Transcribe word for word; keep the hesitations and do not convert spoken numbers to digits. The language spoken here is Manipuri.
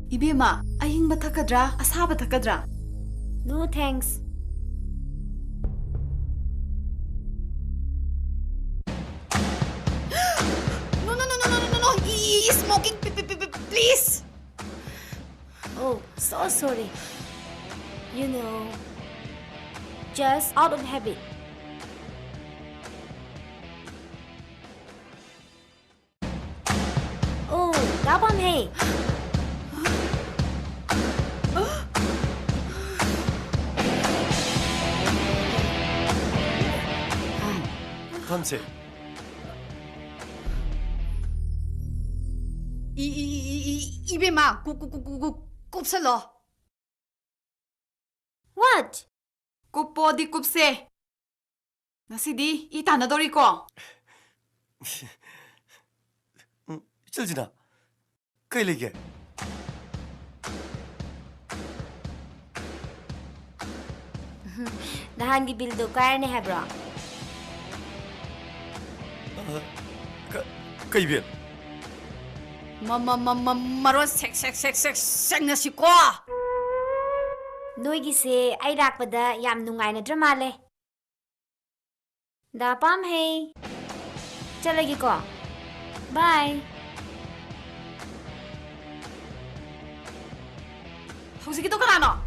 ꯏꯕꯦꯝꯃ, ꯑꯏꯪꯕ ꯊꯛꯀꯗ꯭ꯔꯥ, ꯑꯁꯥꯕ ꯊꯛꯀꯗ꯭ꯔꯥ? No thanks. No, no, no, no, no, no, no, no. E-, e-, smoking, p-, p-, p-, p-, please. Oh, so sorry. You know, just out of habit. Oh, the ꯄꯥꯝꯍꯩ꯫ ꯊꯝꯁꯦ꯫ E-, E-, E-, E-, E-, ꯏꯕꯦꯝꯃ, ꯀꯨ-, ꯀꯨ-, ꯀꯨ-, ꯀꯨ-, ꯀꯨ-, ꯀꯨꯞꯁꯜꯂꯣ꯫ What? ꯀꯨꯞꯄꯣꯗꯤ ꯀꯨꯞꯁꯦ꯫ ꯉꯁꯤꯗꯤ ꯏ ꯇꯥꯟꯅꯗꯧꯔꯤꯀꯣ꯫ ꯎꯝ, ꯏꯆꯜ ꯖꯤꯅꯥ, ꯀꯩ ꯂꯩꯒꯦ? ꯅꯍꯥꯟꯒꯤ ꯕꯤꯜꯗꯣ ꯀꯥꯏꯔꯅꯤ ꯍꯥꯏꯕ꯭ꯔꯣ? ꯑ, ꯀ-, ꯀꯩ ꯕꯤꯜ? ꯃ-, ꯃ-, ꯃ-, ꯃ-, ꯃꯔꯣꯟ ꯁꯦꯛ-, ꯁꯦꯛ-, ꯁꯦꯛ-, ꯁꯦꯛ-, ꯁꯦꯡꯅꯁꯤꯀꯣ꯫ ꯅꯣꯏꯒꯤꯁꯦ ꯑꯩ ꯂꯥꯛꯄꯗ ꯌꯥꯝ ꯅꯨꯡꯉꯥꯏꯅꯗ꯭ꯔ ꯃꯥꯜꯂꯦ꯫ ꯗꯥ ꯄꯥꯝꯍꯩ, ꯆꯠꯂꯒꯦꯀꯣ꯫ Bye꯫ ꯍꯧꯖꯤꯛꯀꯤꯗꯣ ꯀꯅꯥꯅꯣ?